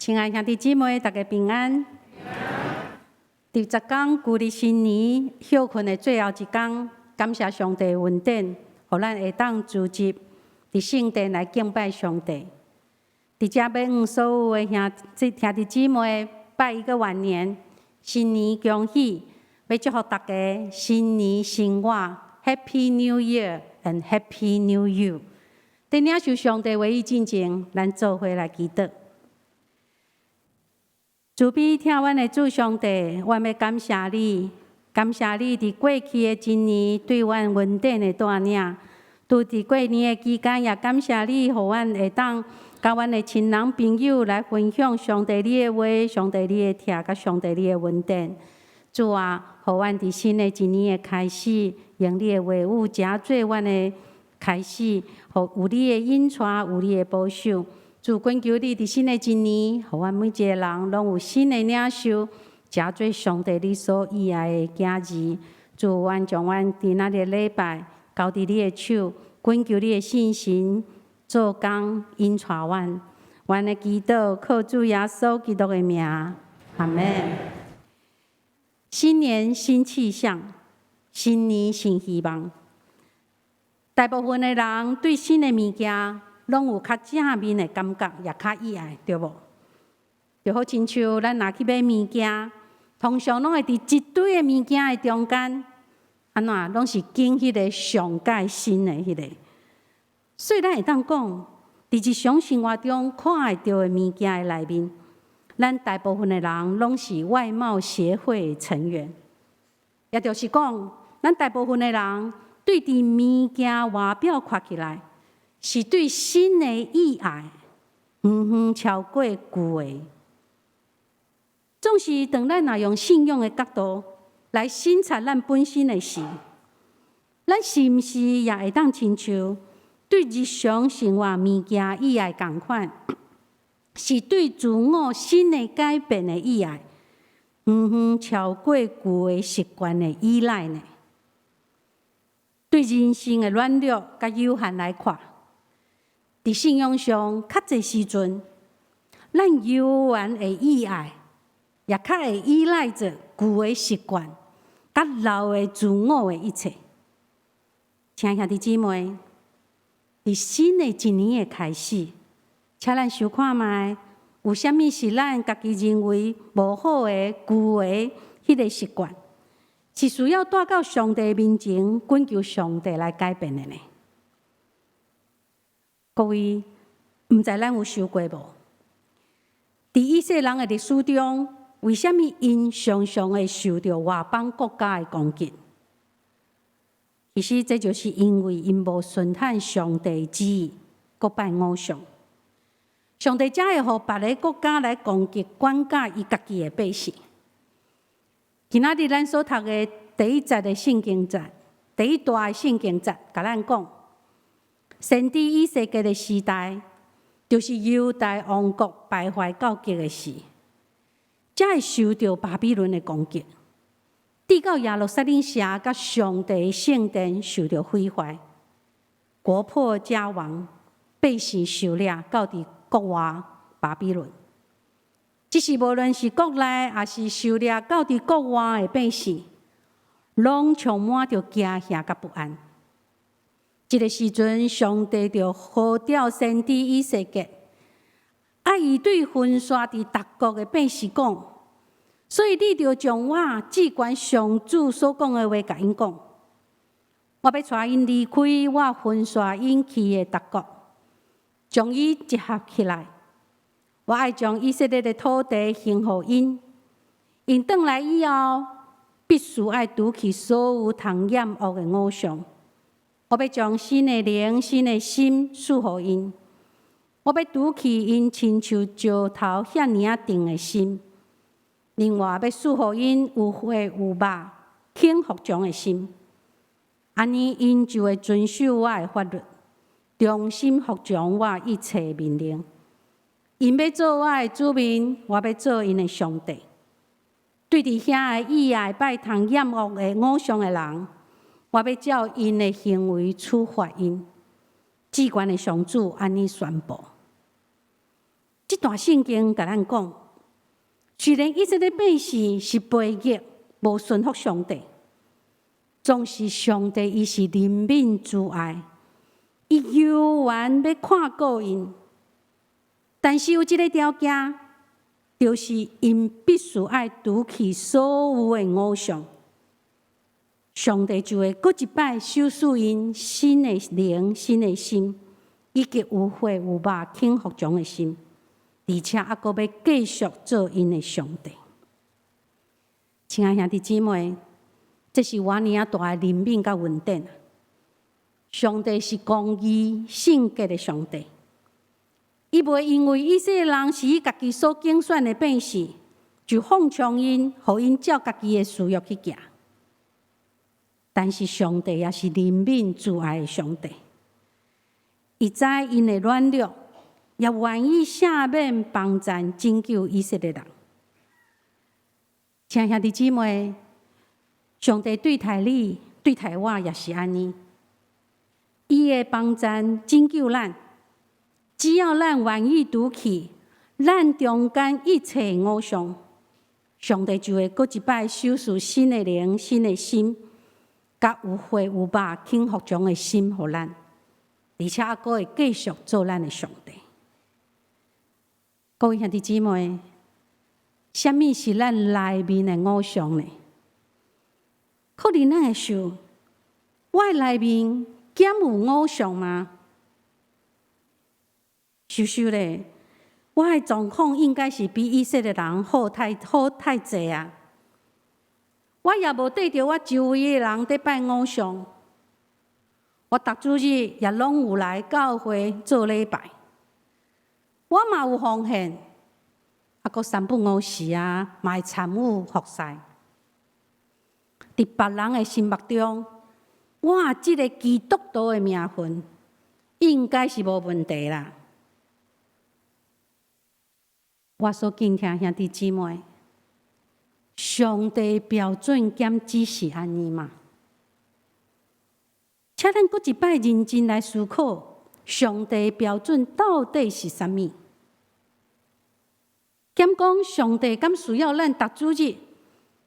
親愛兄弟姊妹，大家平安。佇十工舊曆新年歇睏的最後一工，感謝上帝恩典，予咱會當聚集佇聖殿來敬拜上帝。佇遮欲向所有的兄弟姊妹拜一個晚年，新年恭喜，欲祝福大家新年新我，Happy New Year and Happy New You。佇領受上帝話語進前，咱做伙來祈禱。慈悲疼阮的主上帝，阮欲感謝你，感謝你佇過去的一年對阮恩典的帶領。拄佇過年的期間，也感謝你，予阮會當佮阮的親人朋友來分享上帝你的話、上帝你的疼、佮上帝你的恩典。主啊，予阮佇新的一年的開始，用你的話語成做阮的開始，予有你的引帶，有你的保守。主，懇求你佇新的一年，予阮每一个人攏有新的領受，成做上帝你所喜愛的囝兒。主，阮將阮今仔日禮拜交佇你的手，懇求你的聖神做工引帶阮。阮的祈禱靠主耶穌基督的名，阿門。新年新氣象，新年新希望。大部分的人對新的物件攏有較正面的感覺，也較喜愛，對無？就好親像咱若去買物件，通常攏會佇一堆的物件的中間，按怎攏是揀彼个上蓋新的彼个。所以咱會當講，佇日常生活中看會著的物件的內面，咱大部分的人攏是外貌協會的成員，也就是講，咱大部分的人對佇物件外表看起來，是對新的喜愛，遠遠超過舊的。總是當咱若用信仰的角度來省察咱本身的時，咱是毋是也會當親像對日常生活物件喜愛仝款，是對自我新的改變的喜愛，遠遠超過舊的習慣的依賴呢？對人生的軟弱佮有限來看，佇信仰上，較濟時陣，咱猶原會喜愛，也較會依賴著舊的習慣，佮老的自我的一切。親愛兄弟姊妹，佇新的一年的開始，請咱想看覓，有啥物是咱家己認為無好的舊的彼个習慣，是需要帶到上帝面前，懇求上帝來改變的呢？各位，毋知咱有想過無？佇以色列人的歷史中，為啥物𪜶常常會受著外邦國家的攻擊？其實這就是因為𪜶無順行上帝旨意，閣拜偶像。上帝才會予別个國家來攻擊、管教伊家己的百姓。今仔日咱所讀的第一節的聖經節，第一段的聖經節，共咱講，先知以西結的時代，就是猶大王國敗壞到極的時，才會受著巴比倫的攻擊，直到耶路撒冷城佮上帝的聖殿受著毀壞，國破家亡，百姓受掠到佇國外巴比倫。只是無論是國內，抑是受掠到佇國外的百姓，攏充滿著驚嚇佮不安。這个時陣，上帝就呼召先知以西結，愛伊對分散佇逐國的百姓講，所以你著將我至懸上主所講的話共𪜶講。我欲帶𪜶離開我分散𪜶去的逐國，將伊集合起來。我愛將以色列的土地還予𪜶，𪜶轉來以後，必須愛除去所有通厭惡的偶像。我欲將新的靈、新的心賜予𪜶。我欲除去𪜶親像石頭遐爾仔重的心，另外欲賜予𪜶有血有肉、肯服從的心。按呢，𪜶就會遵守我的法律，忠心服從我一切命令。𪜶欲做我的子民，我欲做𪜶的上帝。對佇遐个喜愛拜通厭惡的偶像的人，我欲照𪜶的行為處罰𪜶。至懸的上主按呢宣布。這段聖經共咱講，雖然以色列百姓是悖逆，無順服上帝，總是上帝伊是憐憫慈愛，伊猶原欲看顧𪜶。但是有一个條件，就是𪜶必須愛除去所有的偶像，上帝就會閣一擺賞賜𪜶新的靈、新的心，以及有血有肉肯服從的心，而且猶閣欲繼續做𪜶的上帝。親愛兄弟姊妹，這是偌爾仔大的憐憫佮恩典。上帝是公義、聖潔的上帝。伊袂因為以色列人是伊家己所揀選的百姓，就放縱𪜶，予𪜶照家己的私欲去行。但是上帝也是憐憫慈愛的上帝，伊知𪜶的軟弱，也願意赦免幫贊拯救以色列人。親愛兄弟姊妹，上帝對待你、對待我也是按呢，伊會幫贊拯救咱。只要咱願意除去咱中間一切偶像，上帝就會閣一擺賞賜新的靈、新的心，佮有血有肉肯服從的心予咱，而且猶閣會繼續做咱的上帝。各位兄弟姊妹，啥物是咱內面的偶像呢？可能咱會想，我的內面敢有偶像嗎？想想咧，我的狀況應該是比以色列人好太濟啊！我也無綴著我周圍的人佇拜偶像，我逐主日也攏有來教會做禮拜，我嘛有奉獻，啊，閣三不五時啊，嘛會參與服侍。佇別人的心目中，我這个基督徒的名分應該是無問題啦。我所敬聽兄弟姊妹，上帝標準敢只是按呢嗎？請咱閣一擺認真來思考，上帝標準到底是啥物？敢講上帝敢需要咱逐主日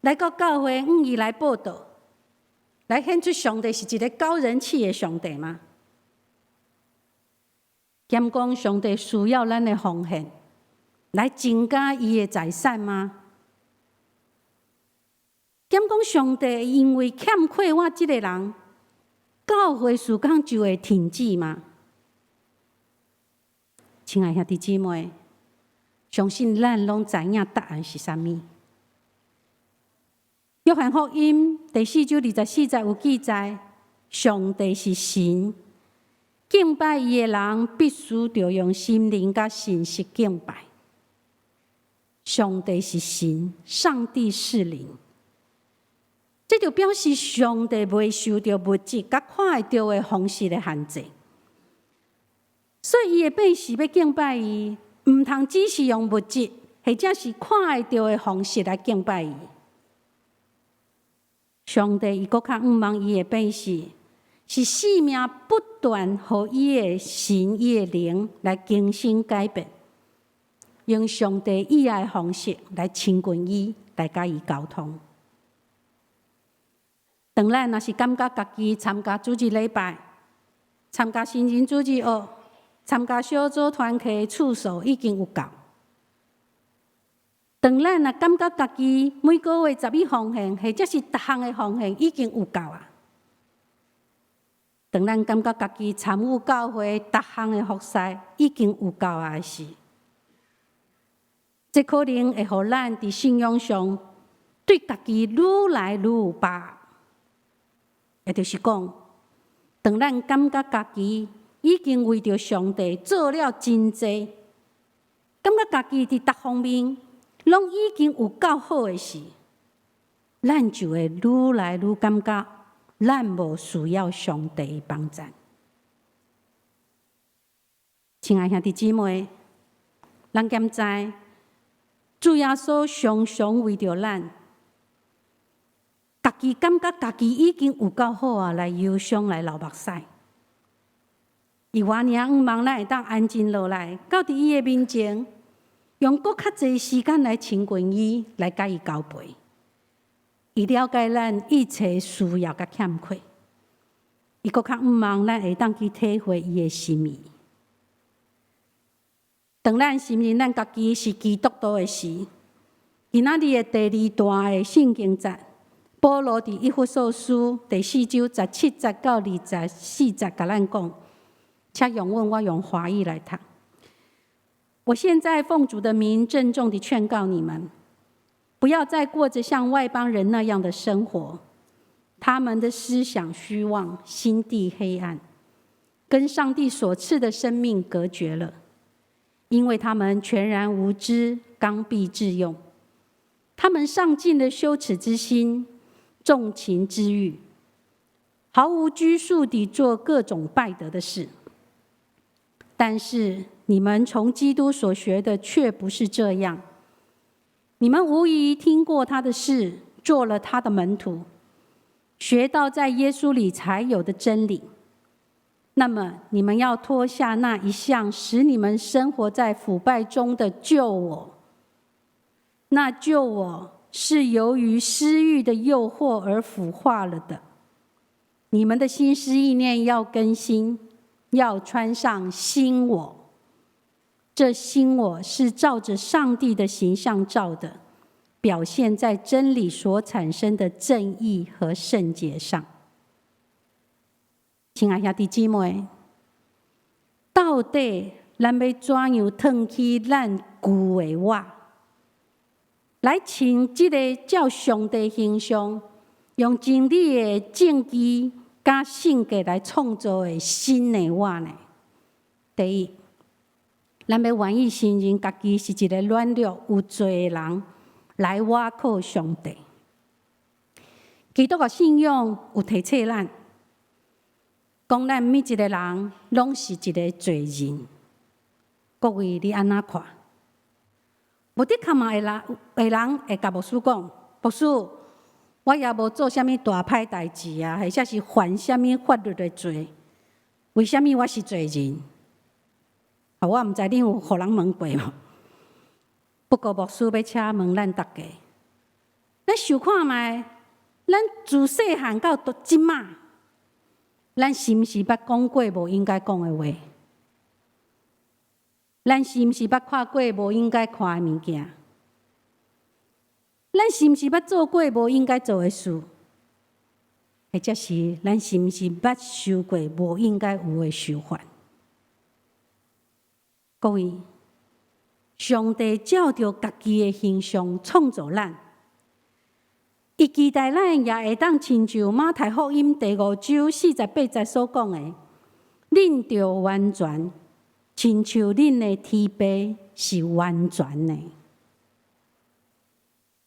來到教會，向伊來報到，來顯出上帝是一个高人氣的上帝嗎？敢講上帝需要咱的奉獻來增加伊的財產嗎？敢講上帝因為欠缺我這个人，教會事工就會停止嗎？親愛兄弟姊妹，相信咱攏知影答案是啥物。約翰福音第四章二十四節有記載：上帝是神，敬拜伊的人必須著用心靈佮誠實敬拜。上帝是神，上帝是靈，這就表示上帝袂受著物質佮看會著的方式的限制，所以伊的百姓欲敬拜伊，毋通只是用物質或者是看會著的方式來敬拜伊。上帝伊閣較向望伊的百姓，是生命不斷予伊的神、伊的靈來更新改變。用上帝喜愛的方式來親近伊，來佮伊溝通。當咱若是感覺家己參加主日禮拜、參加成人主日學、參加小組團契的次數已經有夠，當咱若感覺家己每個月十一奉獻或者是逐項的奉獻已經有夠啊，當咱感覺家己參與教會逐項的服侍已經有夠啊時，這可能會予咱佇信仰上對家己愈來愈有把握。也就是講，當咱感覺家己已經為著上帝做了真濟，感覺家己佇逐方面攏已經有夠好的時，咱就會愈來愈感覺咱無需要上帝的幫贊。親愛兄弟姊妹，咱敢知主耶穌常常為著咱，家己感覺家己已經有夠好啊，來憂傷來流目屎。伊偌爾向望咱會當安靜落來，到佇伊的面前，用閣較濟時間來親近伊，來佮伊交陪。伊了解咱一切需要佮欠缺，伊閣較向望咱會當去體會伊的心意。當咱承認咱家己是基督徒的時，今仔日的第二段的聖經節，保羅佇以弗所書第四章17節到24節，共咱講，請容許我用華語來讀。我現在奉主的名鄭重地勸告你們，不要再過着像外邦人那樣的生活，他們的思想虛妄，心地黑暗，跟上帝所賜的生命隔絕了，因為他們全然無知，剛愎自用。他們喪盡了羞恥之心，縱情恣慾，毫無拘束地做各種敗德的事。但是你們從基督所學的卻不是這樣。你們無疑聽過他的事，做了他的門徒，學到在耶穌裡才有的真理。那麼你們要脫下那一向使你們生活在腐敗中的舊我。那舊我是由於私慾的誘惑而腐化了的。你們的心思意念要更新，要穿上新我。這新我是照着上帝的形象造的，表現在真理所產生的正義和聖潔上。親愛兄弟姊妹，到底咱欲怎樣脫去咱舊的我，來穿這个照上帝形象，用真理的證據佮性格來創造的新的我呢？第一，咱欲願意承認家己是一个軟弱有罪的人，來倚靠上帝。基督的信仰有提醒咱，講咱每一个人攏是一个罪人。各位，你按怎看？無的確嘛會人會共牧師講：牧師，我也無做啥物大歹代誌啊，或者是犯啥物法律的罪，為啥物我是罪人？我毋知恁有予人問過無？不過牧師欲請問咱逐家，咱想看覓，咱自細漢到這馬，咱是毋是捌講過無應該講的話？咱是毋是捌看過無應該看的物件？咱是毋是捌做過無應該做的事？或者是咱是毋是捌受過無應該有的受罰？各位，上帝照著家己的形象創造咱，伊期待咱也會當親像馬太福音第五章48節所講的，恁著完全，親像恁的天父是完全的。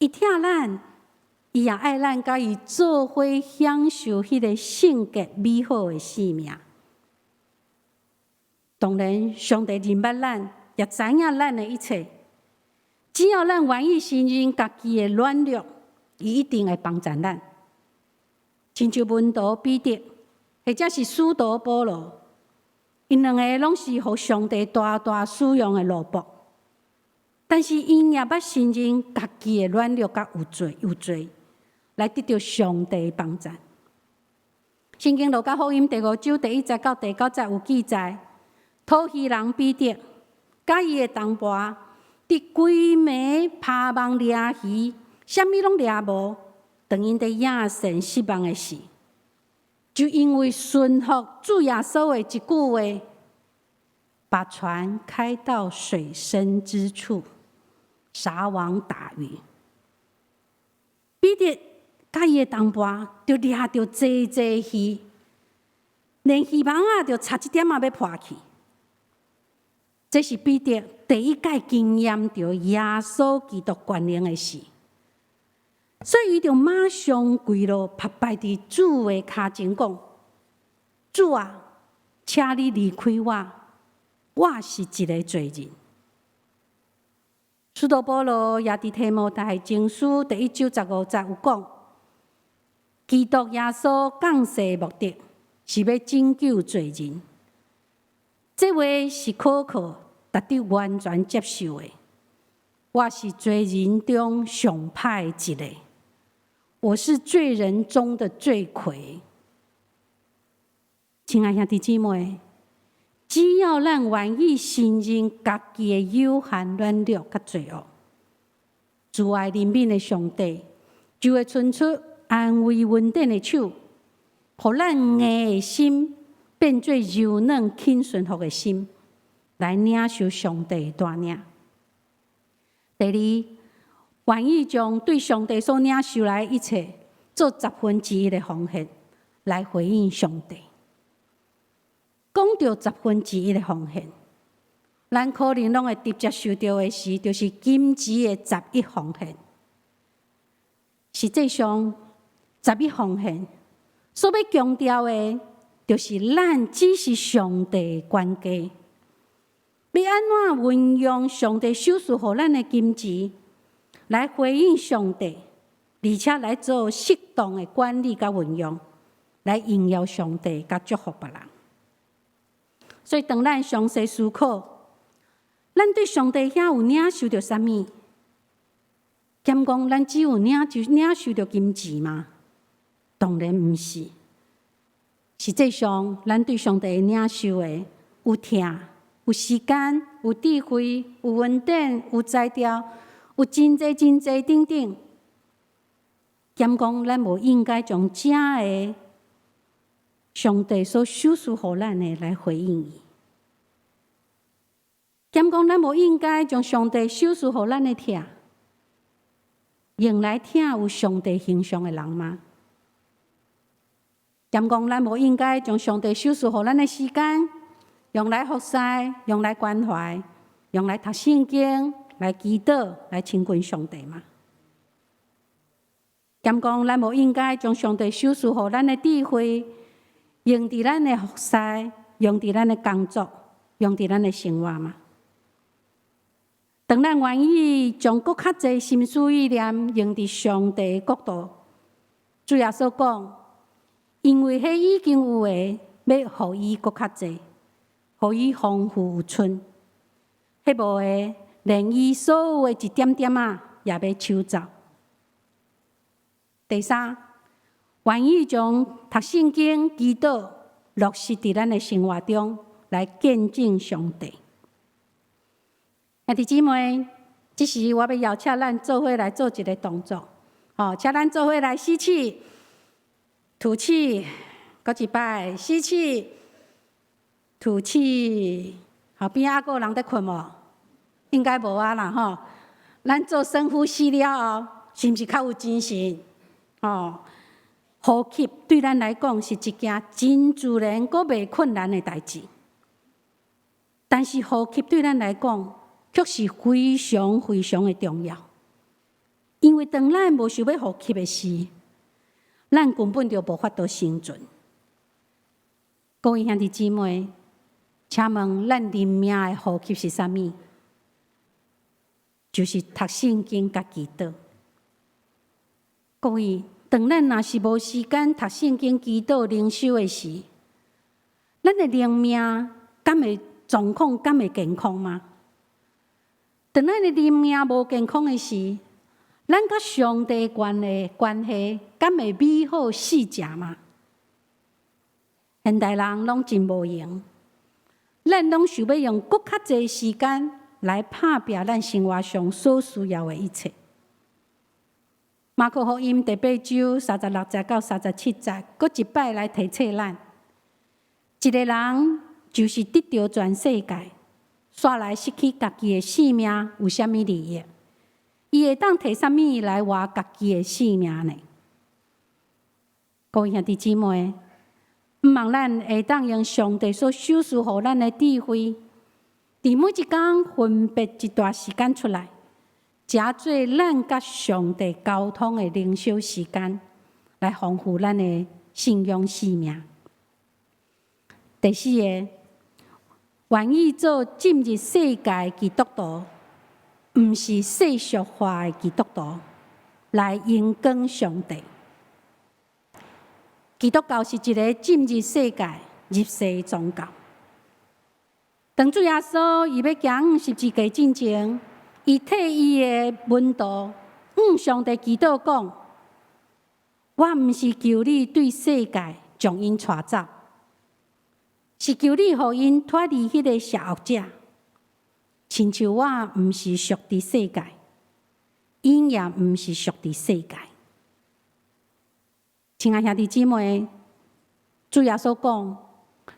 伊疼咱，伊也愛咱佮伊做伙享受彼个聖潔美好的生命。當然，上帝認捌咱，也知影咱的一切。只要咱願意承認家己的軟弱，伊一定會幫贊咱。親像門徒彼得，或者是使徒保羅，𪜶兩个攏是予上帝大大使用的奴僕。但是𪜶也捌承認家己的軟弱佮有罪，來得著上帝幫贊。聖經路加福音第五章第一節到第九節有記載，討魚人彼得佮伊的同伴，佇規暝拋網掠魚，啥物攏掠無。當𪜶佇野神失望的時，就因為順服主耶穌的一句話，把船開到水深之處，撒網打魚。彼得佮伊的同伴就掠著濟濟魚，連魚網仔就差一點仔欲破去。這是彼得第一擺經驗著耶穌基督權能的事，所以伊就馬上跪落，伏拜佇主的跤前講：主啊，請你離開我，我是一个罪人。使徒保羅也佇提摩太前書第一章15節有講，基督耶穌降世目的是欲拯救罪人。這話是可靠、值得完全接受的。我是罪人中上歹一个，我是罪人中的罪魁。親愛兄弟姊妹，只要咱願意承認家己的有限、軟弱佮罪惡，慈愛憐憫的上帝就會伸出安慰恩典的手，予咱硬的心變做柔軟肯順服的心，來領受上帝的帶領。第二，願意將對上帝所領受來的一切做十分之一的奉獻，來回應上帝。講著十分之一的奉獻，咱可能攏會直接想著的是，就是金錢的十一奉獻。實際上，十一奉獻所欲強調的，就是咱只是上帝的管家，欲按怎運用上帝賞賜予咱的金錢，來回應上帝，而且來做適當的管理佮運用，來榮耀上帝佮祝福別人。所以，當咱詳細思考，咱對上帝遐有領受著啥物？敢講咱只有領受著金錢嗎？當然毋是。實際上，咱對上帝領受的有疼、有時間、有智慧、有恩典、有才調、有真濟真濟等等。敢講咱無應該將這个上帝所賞賜予咱的來回應伊？敢講咱無應該將上帝賞賜予咱的疼，用來疼有上帝形象的人嗎？敢講咱無應該將上帝賞賜予咱的時間，用來服侍、用來關懷、用來讀聖經、來祈禱、來親近上帝嗎？敢講咱無應該將上帝賞賜予咱的智慧，用佇咱的服侍、用佇咱的工作、用佇咱的生活嗎？當咱願意將閣較濟心思意念用佇上帝的國度，主耶穌講，因為彼已經有的，欲予伊閣較濟，予伊豐富有賰；彼無的，連伊所有的一點點仔，也欲搶走。第三，願意將讀聖經、祈禱落實佇咱的生活中，來見證上帝。兄弟姊妹，這時我欲邀請咱做伙來做一个動作，吼，請咱做伙來吸氣、吐氣，閣一擺吸氣、吐氣。後邊猶閣有人佇睏無？應該無啊啦吼。咱做深呼吸了後，是毋是較有精神？哦，呼吸對咱來講是一件真自然、閣袂困難的代誌。但是呼吸對咱來講，卻是非常非常的重要。因為當咱無想欲呼吸的時，咱根本就無法度生存。各位兄弟姊妹，請問咱靈命的呼吸是啥物？就是讀聖經佮祈禱。各位，當咱若是無時間讀聖經、祈禱、靈修的時，咱的靈命敢會狀況敢會健康嗎？當咱的靈命無健康的時，咱佮上帝關係敢會美好四射嗎？現代人攏真無閒，咱攏想欲用閣較濟時間來拍拚咱生活上所需要的一切。馬可福音第八章36節到37節，閣一擺來提醒咱：一个人就是得著全世界，煞來失去家己的性命，有啥物利益？伊會當提啥物來換家己的性命呢？各位兄弟姊妹，毋望咱會當用上帝所賞賜予咱的智慧，佇每一工分別一段時間出來，誠做咱佮上帝溝通的靈修時間，來豐富咱的信仰生命。第四个，願意做進入世界的基督徒，毋是世俗化的基督徒，來榮光上帝。基督教是一个進入世界、入世的宗教。當主耶穌伊欲行十字架進前，伊替伊的門徒向上帝祈禱講：我毋是求你對世界將𪜶帶走，是求你予𪜶脫離彼个邪惡者。親像我毋是屬佇世界，𪜶也毋是屬佇世界。親愛兄弟姊妹，主耶穌講，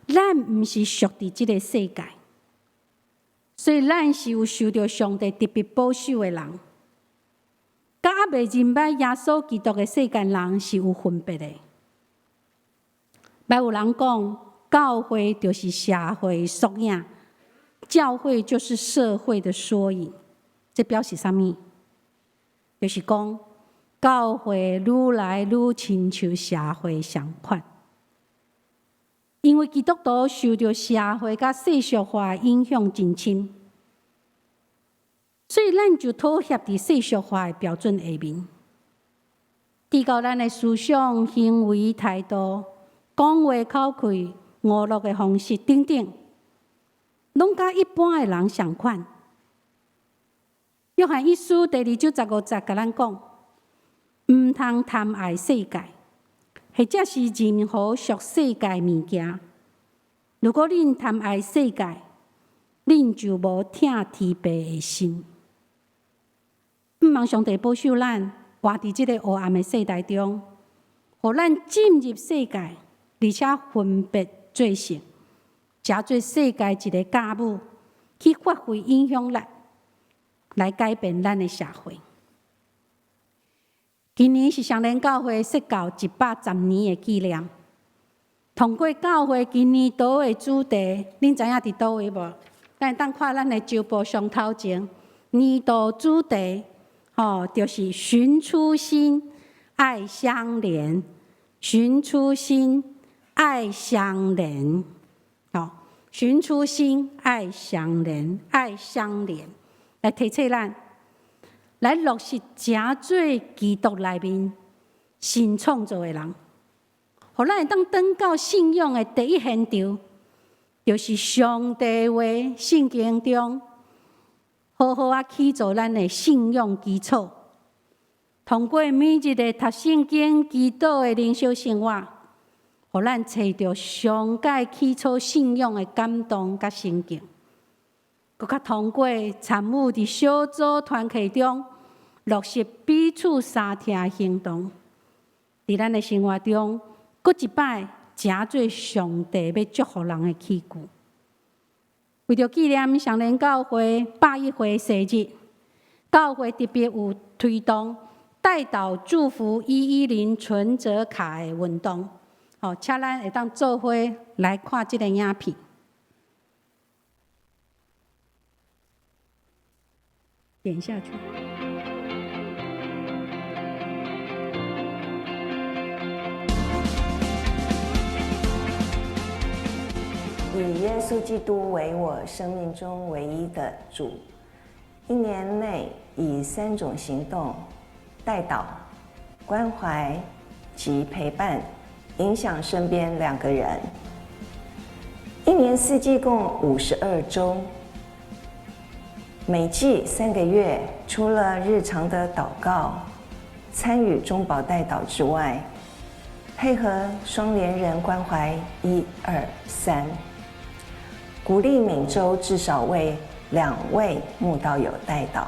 咱毋是屬佇這个世界，所以咱是有受著上帝特別保守的人，佮猶未認捌耶穌基督的世間人是有分別的。捌有人講，教會就是社會縮影，教會就是社會的縮影。這表示啥物？就是講，教會愈來愈親像社會相款，因為基督徒受著社會佮世俗化影響真深，所以咱就妥協佇世俗化的標準下面，直到咱的思想、行為、態度、講話口氣、娛樂的方式等等，攏佮一般的人相款。約翰一書第二章十五節共咱講，毋通貪愛世界，或者是任何屬世界物件。如果恁貪愛世界，恁就無疼天父的心。毋望上帝保守咱，活佇這个黑暗的世代中，予咱進入世界，而且分別做聖，成做世界一个酵母，去發揮影響力，來改變咱的社會。今年是雙連教會設教110年的紀念。通過教會今年度的主題，恁知影佇佗位無？咱會當看咱的週報上頭前年度主題，吼，就是尋初心，愛相連。尋初心，愛相連。吼，尋初心，愛相連，愛相連，來提醒咱，來落實成做基督內面新創造的人，予咱會當轉到信仰的第一現場，就是上帝話聖經中，好好仔起做咱的信仰基礎。通過每日的讀聖經、祈禱的靈修生活，予咱揣著上蓋起初信仰的感動佮心境。閣較通過參與佇小組團契中，落實彼此相疼行動，佇咱的生活中，閣一擺成做上帝欲祝福人的器具。為著紀念雙連教會101歲生日，教會特別有推動代禱祝福110存摺卡的運動，吼，請咱會當做伙來看這个影片。點下去。以耶穌基督為我生命中唯一的主，一年內以三種行動：代禱、關懷及陪伴，影響身邊兩個人。一年四季共52週，每季3個月，除了日常的禱告、參與中保代禱之外，配合雙聯人關懷一二三，鼓勵每週至少為兩位慕道友代禱，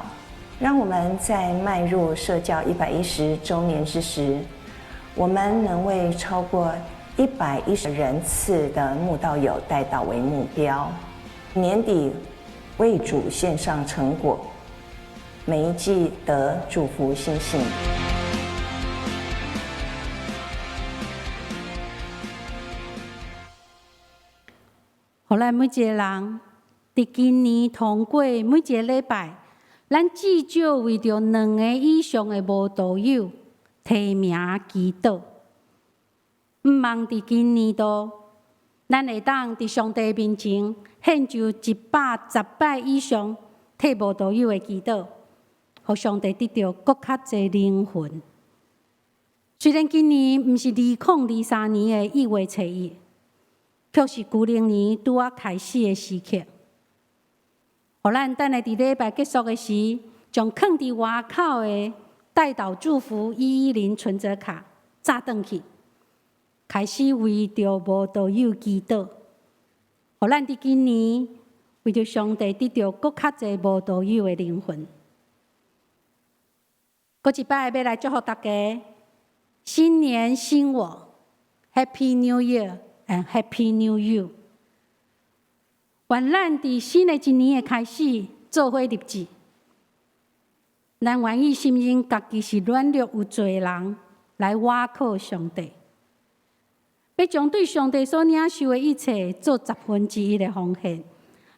讓我們在邁入設教110週年之時，我們能為超過110人次的慕道友代禱為目標，年底為主獻上成果，每一季得祝福星星。予咱每一个人，佇今年通過每一个禮拜，咱至少為著兩个以上的慕道友提名祈禱。毋望佇今年度，咱會當佇上帝面前獻上110擺以上替慕道友的祈禱，予上帝得著閣較濟靈魂。雖然今年毋是2023年的1月初1，卻是舊曆年拄仔開始的時刻，予咱等下佇禮拜結束的時，將囥佇外口的代禱祝福110存摺卡紮轉去，開始為著無道友祈禱。予咱佇今年為著上帝得著閣較濟無道友的靈魂。閣一擺欲來祝福大家，新年新我，Happy New Year and Happy New You。願咱佇新的一年的開始，做伙立志。咱願意承認家己是軟弱有罪的人，來倚靠上帝，欲將對上帝所領受的一切做1/10的奉獻，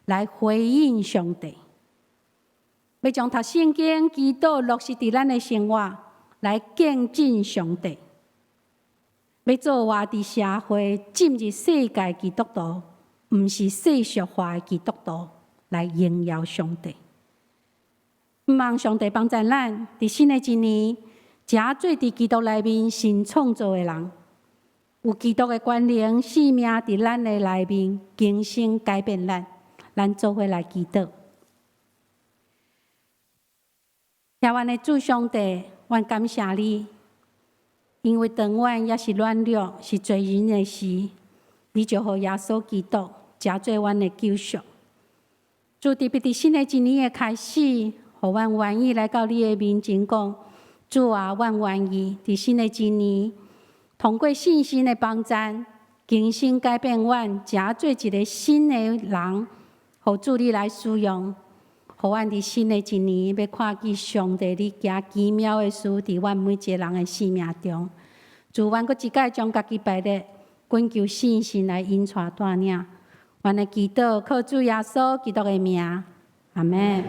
來回應上帝。欲將讀聖經、祈禱落實佇咱的生活，來敬重上帝。欲做活佇社會進入世界基督徒，毋是世俗化的基督徒，來榮耀上帝。毋望上帝幫助咱，佇新的一年，成做佇基督內面新創造的人，有基督的權能、生命佇咱的內面更新改變咱，咱做伙來祈禱。天阮的主上帝，阮感謝你，因為當阮猶是軟弱、是罪人的時，你就予耶穌基督成做阮的救贖。主，特別佇新的一年的開始，予阮願意來到你的面前講：主啊，阮願意佇新的一年，通過信心的幫贊，更新改變阮，成做一个新的人，予主你來使用。予阮佇新的一年，欲看見上帝你行奇妙的事，佇阮每一个人的生命中。主，阮閣一擺將家己擺列，懇求聖神來引帶帶領。阮的祈禱靠主耶穌基督的名，阿門。